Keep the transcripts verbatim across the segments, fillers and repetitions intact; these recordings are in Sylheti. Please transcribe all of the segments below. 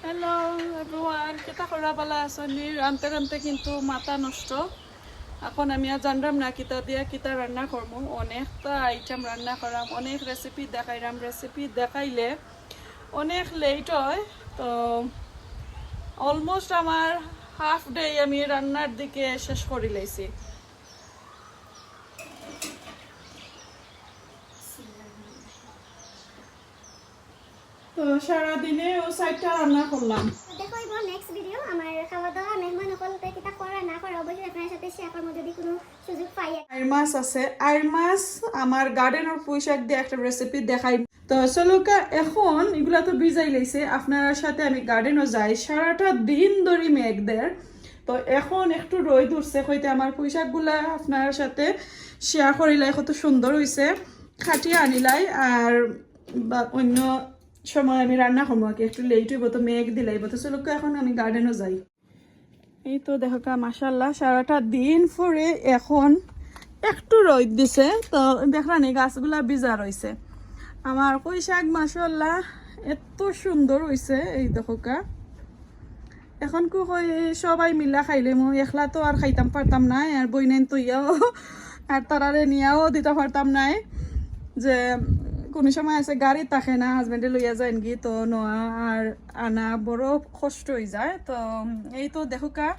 Hello everyone, কিতা করা, বালা আছনি? রানতে রানতে কিন্তু মাথা নষ্ট। এখন আমি আর জানরাম না কিতা দিয়া কিতা রান্না করমু। অনেকটা আইটেম রান্না করাম, অনেক রেসিপি দেখাইরাম। রেসিপি দেখাইলে অনেক লেট হয়, তো অলমোস্ট আমার হাফ ডে আমি রান্নার দিকে শেষ করি লাইছি। তো সারাদিনে ও সাইডটা রান্না করলাম। তো দেখো, এই নেক্সট ভিডিও আমার খাওয়া দাওয়া, মেহমান সকলকে কিতা করা না করা, অবশ্যই আপনার সাথে শেয়ার করবো যদি কোনো সুযোগ পাই। আইর মাছ আছে, আইর মাছ আমার গার্ডেনর পুঁই শাক দিয়ে একটা রেসিপি দেখাই। তো চলুকা, এখন এগুলা তো ভিজাই লাইছে, আপনার সাথে আমি গার্ডেনও যাই। সারাটা দিন ধরি মেঘ দের, তো এখন একটু রোদ উঠছে, কইতে আমার পুঁই শাকগুলা আপনার সাথে শেয়ার করিলাই, কত সুন্দর হইছে। কাটিয়া আনিলাই, আর বা অন্য সময় আমি রান্না করবো আর কি, একটু লেট হইব, তো মেঘ দিলাইব। তো চলুকা, এখন আমি গার্ডেনও যাই। এই তো দেখোকা, মাশাআল্লাহ, সারাটা দিন পরে এখন একটু রোদ দিছে, তো দেখরা নি গাছগুলা ভিজা রইছে। আমার পুঁই শাক মাশাআল্লাহ এত সুন্দর হইছে, এই দেখোকা। এখন কু কই সবাই মিলা খাইলে, মু একলা তো আর খাইতাম পারতাম না, আর বইনাইন তো ইয়াও আর তারারে নিয়াও দিতে পারতাম না। যে কোনো সময় আছে গাড়ি থাকে না, হাজবেন্ডে লইয়া যাইনগি, তো নেওয়া আর আনা বড় কষ্ট হয়ে যায়। তো এই তো দেখোকা,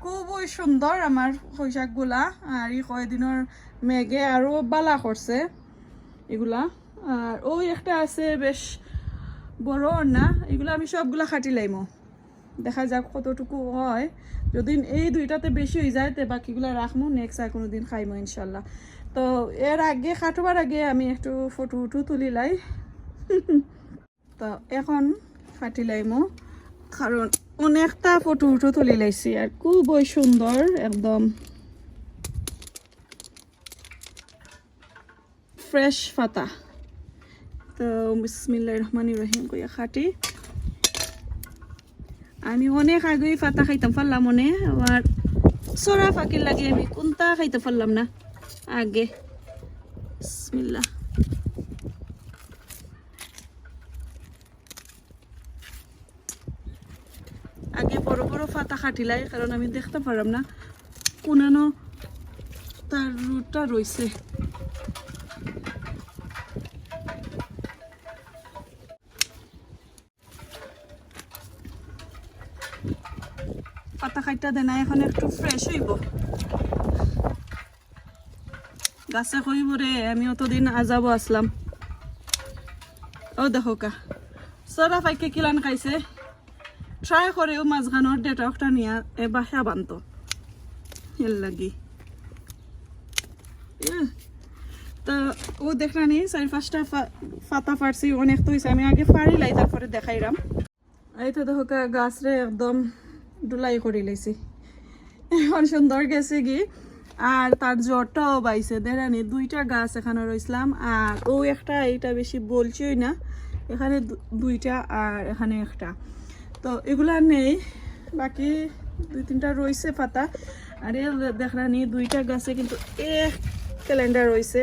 খুবই সুন্দর আমার পুঁই শাকগুলা। আর এই কয়দিনর মেঘে আরো বালা করছে এগুলা। আর ওই একটা আছে বেশ বড় না, এগুলা আমি সবগুলা কাটি লাইমু। দেখা যাক কতটুকু হয়। যদি এই দুইটাতে বেশি হয়ে যায়, তে বাকিগুলা রাখমু, নেক্সট আর কোনো দিন খাইমু ইনশাল্লাহ। তো এর আগে, কাটবার আগে আমি একটু ফটো উটু তুলি লাই। তো এখন কাটি লাইমু, কারণ অনেকটা ফটো উটু তুলি লাইছি। আর খুবই সুন্দর, একদম ফ্রেশ পাতা। তো বিসমিল্লাহির রহমানির রহিম কইয়া কাটি। আমি অনেক আগেই পাতা খাইতাম পারলাম, মনে আর সরা ফাঁকির লাগে আমি কোনটা খাইতে পারলাম না আগে। বিসমিল্লাহ। আগে বড় বড় পাতা কাটিলাই, কারণ আমি দেখতে পারলাম না কোনানো তার রুটটা রইছে। পাতা কাটটা দেনা এখন একটু ফ্রেশ হইব। গাছে কইব রে, আমি অতদিন আজাবো আসলাম। ও দেখোকা, সরা ফাইকে কিলান খাইছে। ট্রাই করেও মাঝখানোর ডেটা একটা নিয়া এ বাসা বানতো। এর লাগি। এ, তো ও দেখলানি চার পাঁচটা ফা-, ফাতা ফাড়ছি, অনেক তো হইছে। আমি আগে ফাড়ি লাই, তারপরে দেখাইরাম। এই তো দেখোকা, গাছরে একদম ডুলাই করি লাইছি। এখন সুন্দর গেছে গি। আর তার জটটাও বাইছে, দেরানি দুইটা গাছ এখানে রইছলাম। আর ও একটা, এইটা বেশি বলছিই না, এখানে দু-, দুইটা আর এখানে একটা। তো এগুলা নেই, বাকি দুই তিনটা রইছে পাতা। আর এ দেখরানি দুইটা গাছে কিন্তু এক ক্যালেন্ডার রইছে।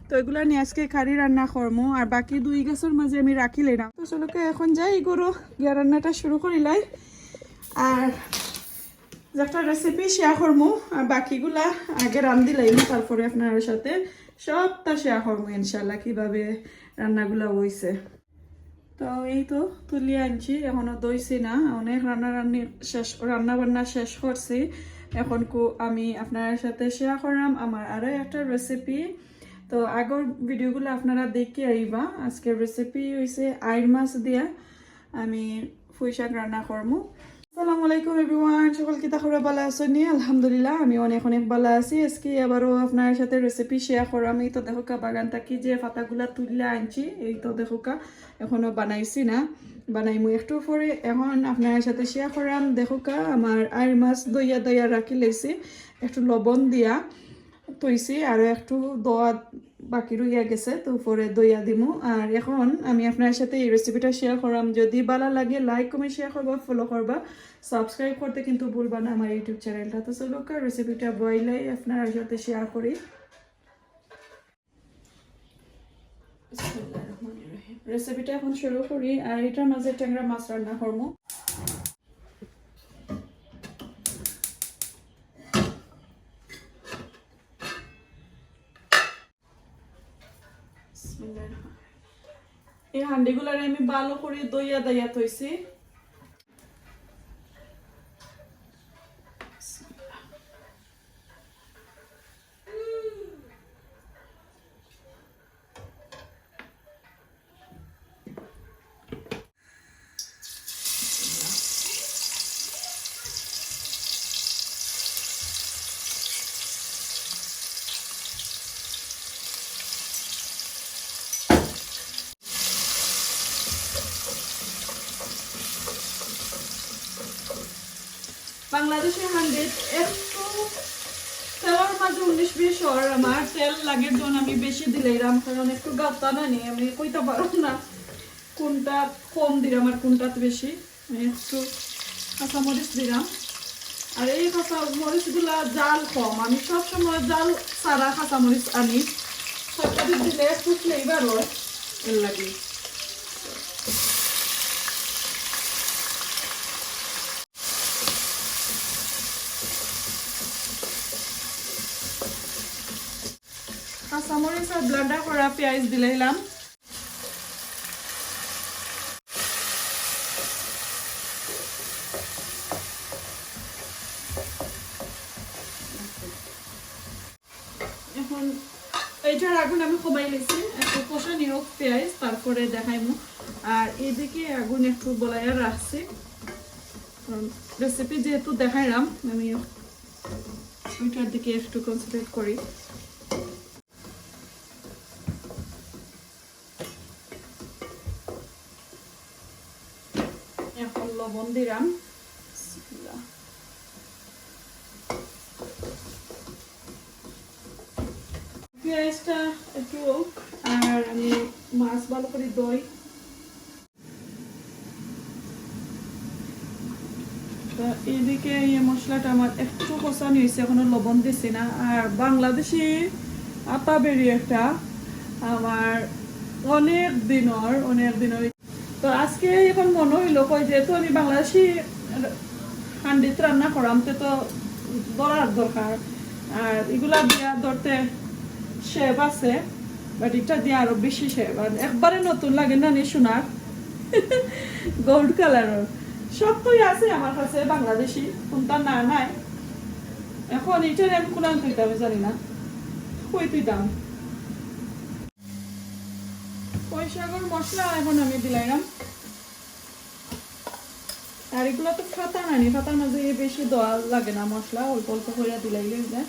তো এগুলা নিয়ে আজকে কারি রান্না করমু, আর বাকি দুই গাছর মাঝে আমি রাখি লইলাম। তো চলুকা এখন যাই, গরু গিয়া রান্নাটা শুরু করিলাই। আর একটা রেসিপি শেয়ার করমু, আর বাকিগুলা আগে রান্ধি লাইমু, তারপরে আপনার সাথে সবটা শেয়ার করমু ইনশাল্লাহ, কিভাবে রান্নাগুলা হইছে। তো এই তো তুলি আনছি, এখনো দইছি না, অনেক রান্না রান্নি শেষ, রান্না বান্না শেষ করছি। এখন কু আমি আপনার সাথে শেয়ার করলাম আমার আরো একটা রেসিপি। তো আগর ভিডিওগুলো আপনারা দেখে আইবা। আজকের রেসিপি হইছে আইর মাছ দিয়া আমি পুঁই শাক রান্না করমু। আসসালামু আলাইকুম এভরিওয়ান, সকল কিতা খবর, ভালা আছনি? আলহামদুলিল্লাহ, আমি অনেক অনেক ভালা আছি। আজকে আবারও আপনার সাথে রেসিপি শেয়ার করাম। এই তো দেখোকা, বাগান থাকি যে পাতাগুলা তুললা আনছি, এই তো দেখোকা, এখনো বানাইছি না, বানাইমু একটু পরে। এখন আপনার সাথে শেয়ার করাম। দেখোকা, আমার আইর মাছ ধইয়া ধইয়া রাখি লাইছি একটু লবণ দিয়া। থইছি, আরো একটু ধোয়া বাকি রইয়া গেছে, তো পরে ধইয়া দিমু। আর এখন আমি আপনার সাথে এই রেসিপিটা শেয়ার করাম। যদি ভালা লাগে, লাইক, কমেন্ট, শেয়ার করবা, ফলো করবা, সাবস্ক্রাইব করতে কিন্তু ভুলবা না আমার ইউটিউব চ্যানেলটা। তো চলুকা, রেসিপিটা বইলাই আপনার সাথে শেয়ার করি। বিসমিল্লাহির রহমানির রহিম। রেসিপিটা এখন শুরু করি। আর এটার মাঝে ট্যাংরা মাছ রান্না করমু। এই হান্ডিগুলারে আমি ভালো করে ধইয়া দাইয়া থইছি। বাংলাদেশি হান্ডিত একটু তেলর মাঝে উনিশ বিশ অর, আমার তেল লাগের জন্য আমি বেশি দিলাইরাম, কারণ একটু গাত্তা নানি, আমি কইতা পাররাম না কোনটা কম দিরাম আর কোনটাত বেশি। আমি একটু কাঁচামরিচ দিরাম, আর এই কাঁচামরিচগুলা ঝাল কম, আমি সবসময় ঝাল ছাড়া কাঁচামরিচ আনি, তরকারি দিলে একটু ফ্লেভার অয়, এর লাগি। কাঁচামরিচ আর ব্লেন্ডার করা পেঁয়াজ দিলাইলাম। এখন এইটার আগুন আমি কমাই নিছি, একটু কষানি হোক পেঁয়াজ, তারপরে দেখাইমু। আর এইদিকে আগুন একটু বলাইয়া রাখছি, কারণ রেসিপি যেহেতু দেখাইলাম, আমি ওইটার দিকে একটু কনসেন্ট্রেট করি। এখন লবণ দিলাম। বিসমিল্লাহ। পেঁয়াজটা একটু হোক, আর আমি মাছ ভালো করে ধই। তো এদিকে এই মশলাটা আমার একটু কষানি হইছে, এখনো লবণ দিছি না। আর বাংলাদেশি আতা বেরি একটা আমার অনেক দিনর, অনেক দিনর। তো আজকে এখন মনে হইলো, কই, যেহেতু আমি বাংলাদেশি হান্ডিত রান্না করাম, তে তো ধরার দরকার। আর এগুলা দিয়া ধরতে শেপ আছে, বাট এটা দিয়া আরো বেশি শেপ। আর একবারে নতুন লাগে না নি সোনার, গোল্ড কালারর। সবটাই আছে আমার কাছে বাংলাদেশি, কোনটা না নাই। এখন এটার আমি কোনান থইতাম আমি জানি না, কই থইতাম। পুঁইশাকর মশলা এখন আমি দিলাইলাম। আর এগুলা তো ফাতা নানি, ফাতার মাঝে বেশি দেওয়া লাগে না মশলা, অল্প অল্প কইরা দিলাইলে অই যায়।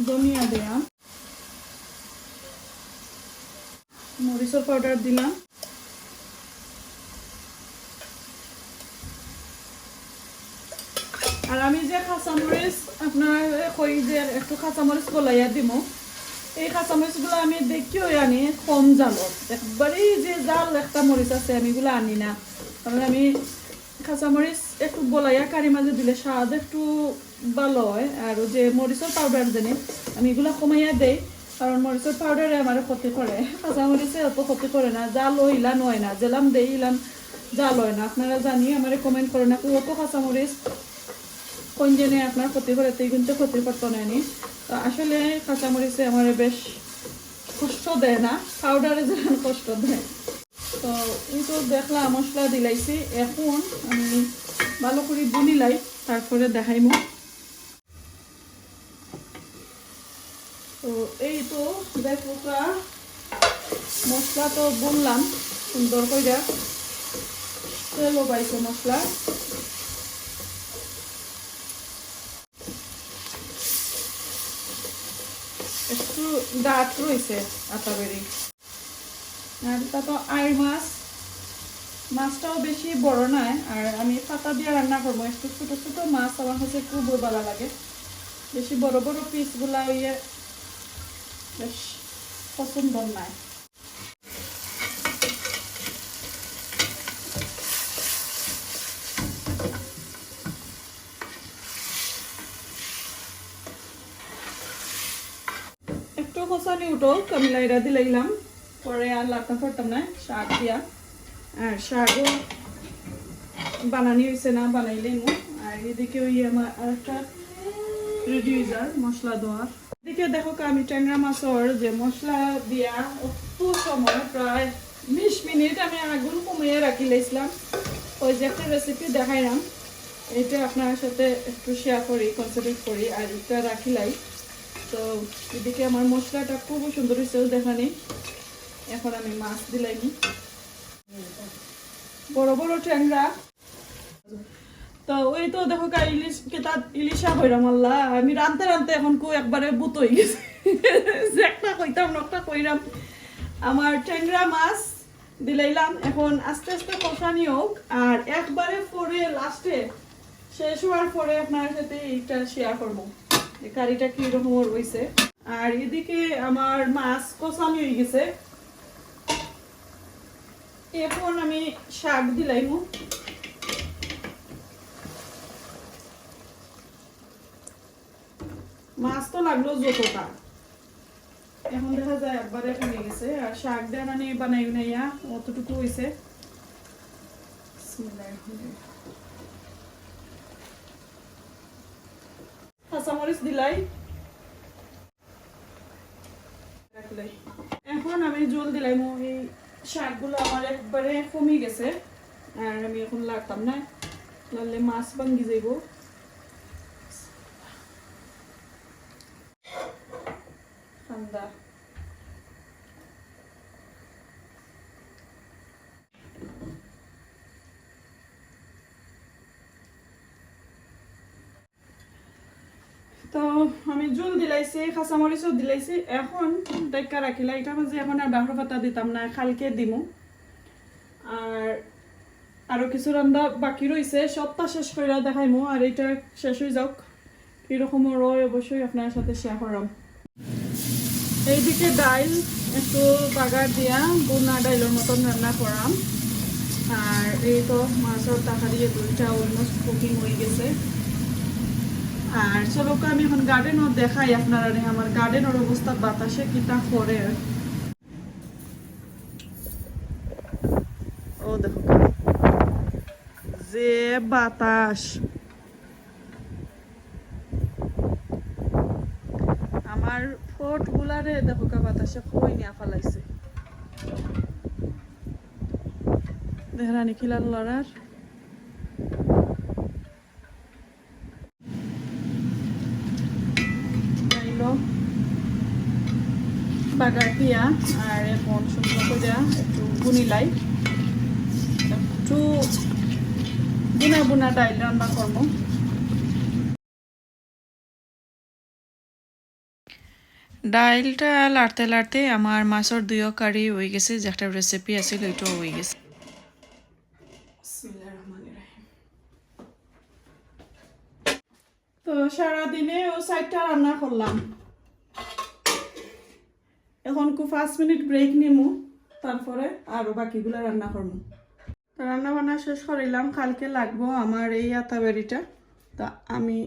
ধনিয়া দিলাম, মরিচর পাউডার দিলাম। আর আমি যে কাঁচামরিচ, আপনারারে কই যে একটু কাঁচামরিচ গলাইয়া দিমু, এই কাঁচামরিচগুলা আমি দেখিও আনি কম ঝালর, একবারেই যে ঝাল একটা মরিচ আছে আমি এগুলা আনি না, কারণ আমি কাঁচামরিচ একটু গলাইয়া কারি মাঝে দিলে স্বাদ একটু ভালো হয়। আর ওই যে মরিচর পাউডার দেনে আমি এগুলা কমাইয়া দেই, কারণ মরিচর পাউডারে আমার ক্ষতি করে, কাঁচামরিচে অত ক্ষতি করে না। ঝাল অইলান অয় না, যেলান দেই ইলান ঝাল অয় না। আপনারা জানি আমারে কমেন্ট করেন, আপু অত কাঁচামরিচ কোন জেনে আপনার ক্ষতি করে, তুই কিন্তু ক্ষতি করতো না নি। তো আসলে কাঁচামরিচে আমার বেশ কষ্ট দেয় না, পাউডারে যেমন কষ্ট দেয়। তো এই তো দেখলা মশলা দিলাইছি, এখন আমি ভালো করে বুনিলাই, তারপরে দেখাইমু। তো এই তো দেখো কা, মশলা তো বুনলাম সুন্দর কইরা, তেলও পাইছে মশলা, একটু ডাট রইছে আতা বেরি। আর এটা তো আইড় মাছ, মাছটাও বেশি বড় নায়। আর আমি ফাতা দিয়া রান্না করবো, একটু ছোট ছোট মাছ আমার কাছে খুব ভালো লাগে, বেশি বড় বড় পিসগুলা অইয়া বেশ পছন্দ নায়। একটু কষানি উঠুক, আমি লাইড়া দিলাইলাম, পরে আর লাড়তাম পারতাম না শাক দিয়া। আর শাকও বানানি হইছে না, বানাইলাইমু। আর এদিকে ওই আমার আরেকটা রেডি হয়ে যার মশলা দেওয়ার। এদিকে দেখো কা, আমি ট্যাংরা মাছর যে মশলা দিয়া অত সময়, প্রায় বিশ মিনিট আমি আগুন কমিয়ে রাখি লাইছিলাম। ওই যে একটা রেসিপি দেখাইলাম, এটা আপনার সাথে একটু শেয়ার করি, কনসেন্ট্রেট করি, আর এটা রাখিলাই। তো এদিকে আমার মশলাটা খুব সুন্দর হয়েছে, দেখানি। এখন আমি মাছ দিলাইনি, বড় বড় ট্যাংরা। তো ওই তো দেখো কা ইলিশ, কেতা ইলিশা কইরাম আল্লাহ, আমি রানতে রানতে এখন কো একবারে বুত হয়ে গেছে। যে একটা কইতাম, নকটা কইরাম। আমার ট্যাংরা মাছ দিলাইলাম, এখন আস্তে আস্তে কষানি হোক, আর একবারে পরে লাস্টে শেষ হওয়ার পরে আপনার সাথে এইটা শেয়ার করবো, যে কারিটা কি রকমের হইছে। আর এদিকে আমার মাছ কষানি হয়ে গেছে, এখন আমি শাক দিলাইমু। মাছ তো লাগলো যতটা, এখন দেখা যায় একবারে কমে গেছে। আর শাক দিয়ে মানে বানাই উনাইয়া অতটুকু হইছে। বিসমিল্লাহির রহমানির রহিম। কাঁচামরিচ দিলাই। এখন আমি জল দিলাইমু, এই শাকগুলো আমার একবারে কমে গেছে, আর আমি এখন লাগতাম না, নাহলে মাছ ভাঙ্গি যাইব। ঠান্ডা। তো আমি জল দিলাইছি, কাঁচামরিচও দিলাইছি। এখন ঢাইক্কা রাখিলাই, এটার মাঝে এখন আর বাহর পাতা দিতাম না, কালকে দিমু। আর আরো কিছু রান্দা বাকি রইছে, সবটা শেষ কইরা দেখাইমু। আর এটা শেষ হয়ে যাক, কিরকম রয় অবশ্যই আপনার সাথে শেয়ার করাম। এইদিকে ডাইল একটু বাগার দিয়া ভুনা ডাইলর মতন রান্না করাম। আর এই তো মাছর তরকারি দুইটা অলমোস্ট কুকিং হয়ে গেছে। আর চলো আমি এখন গার্ডেনও দেখাই আপনারা, আমার গার্ডেনর অবস্থা বাতাসে কিতা করে। ও দেখো যে বাতাস, আমার ফট গুলারে দেখো কা বাতাসে কই নিয়া ফালাইছে। দেখরানি খিলান লড়ার। ডাইলও বাগার দিয়া আর এখন সুন্দর করে একটু বুনিলাই, একটু বুনা বুনা ডাইল রান্না করবো। ডাইলটা লাড়তে লাড়তে আমার মাছর দুইও কারি হয়ে গেছে, যে একটা রেসিপি আছিল ওইটাও হয়ে গেছে। বিসমিল্লাহির রহমানির রহিম। তো সারাদিনে ও চাইরটা রান্না করলাম। এখন কু পাঁচ মিনিট ব্রেক নিমু, তারপরে আরো বাকিগুলা রান্না করমু। তো রান্না বান্না শেষ করিলাম, কালকে লাগবো আমার এই আতা বেরিটা। তা আমি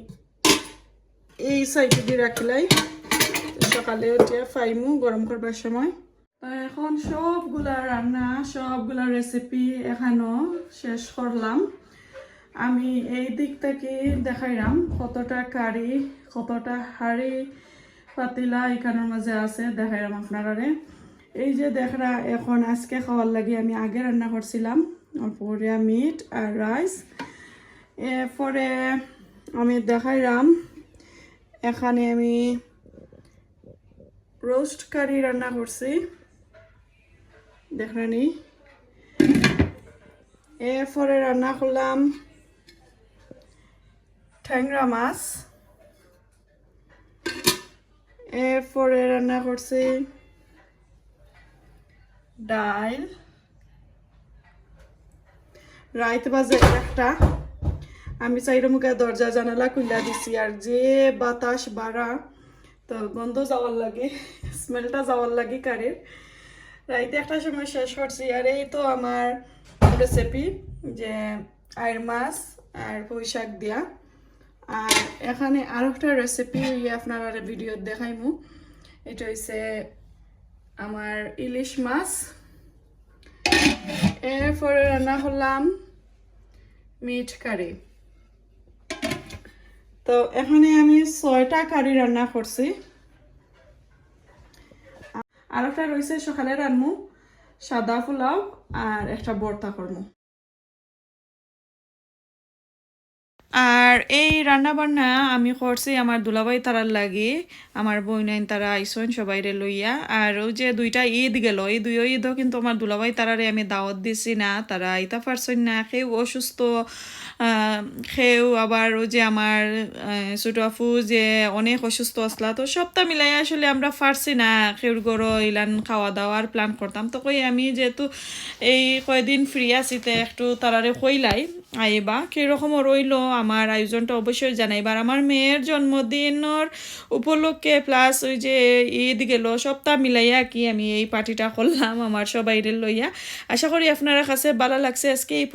এই সাইডে দিয়ে রাখিলাই, তো সকালে উঠিয়া ফাইমু গরম করবার সময়। তো এখন সবগুলা রান্না, সবগুলা রেসিপি এখানো শেষ করলাম। আমি এই দিক থেকে দেখাইলাম কতটা কারি, কতটা হাড়ি পাতিলা এখানোর মাঝে আছে, দেখাইলাম আপনারারে। এই যে দেখরা, এখন আজকে খাওয়ার লাগি আমি আগে রান্না করছিলাম অল্প করিয়া মিট আর রাইস। এরপরে আমি দেখাইলাম, এখানে আমি রোস্ট কারি রান্না করছি, দেখরানি। এরপরে রান্না করলাম ট্যাংরা মাছ। এরপরে রান্না করছি ডাইল। রাইত বাজে একটা, আমি চাইরো মুখে দরজা জানালা খুইলা দিছি, আর যে বাতাস বাড়া, তো গন্ধ যাওয়ার লাগি, স্মেলটা যাওয়ার লাগি কারির। রাইতে একটা সময় শেষ করছি। আর এই তো আমার রেসিপি, যে আইর মাছ আর পুঁই শাক দিয়া। আর এখানে আরো একটা রেসিপি আপনারা ভিডিও দেখাইমু। এটা হইছে আমার ইলিশ মাছ। এরপরে রান্না করলাম মিট কারি। তো এখানে আমি ছয়টা কারি রান্না করছি। আর একটা রইছে সকালে রানমু। সাদা পোলাও আর একটা ভর্তা করমু। আর এই রান্না বান্না আমি করছি আমার দুলাভাই তারার লাগি, আমার বইনাইন তারা আইসন সবাইরে লইয়া। আর ওই যে দুইটা ঈদ গেল, এই দুইও ঈদও কিন্তু আমার দুলাভাই তারারে আমি দাওয়াত দিছি না, তারা আইতা পারছইন না, কেউ অসুস্থ, আহ, কেউ আবার ওই যে আমার, আহ, ছোট আপু যে অনেক অসুস্থ আসলা, তো সবটা মিলাই আসলে আমরা পারছি না কেউর ঘরো ইলান খাওয়া দাওয়ার প্ল্যান করতাম। তো কই আমি যেহেতু এই কয়দিন ফ্রি আছি, তে একটু তারারে কইলাই আইবা। কিরকম রইলো আমার আয়োজনটা অবশ্যই জানাইবা। আর আমার মেয়ের জন্মদিনর উপলক্ষে প্লাস ওই যে ঈদ গেল, সবটা মিলাইয়া কি আমি এই পার্টিটা করলাম আমার সবাইরে লইয়া। আশা করি আপনারা কাছে ভালা লাগছে আজকে এই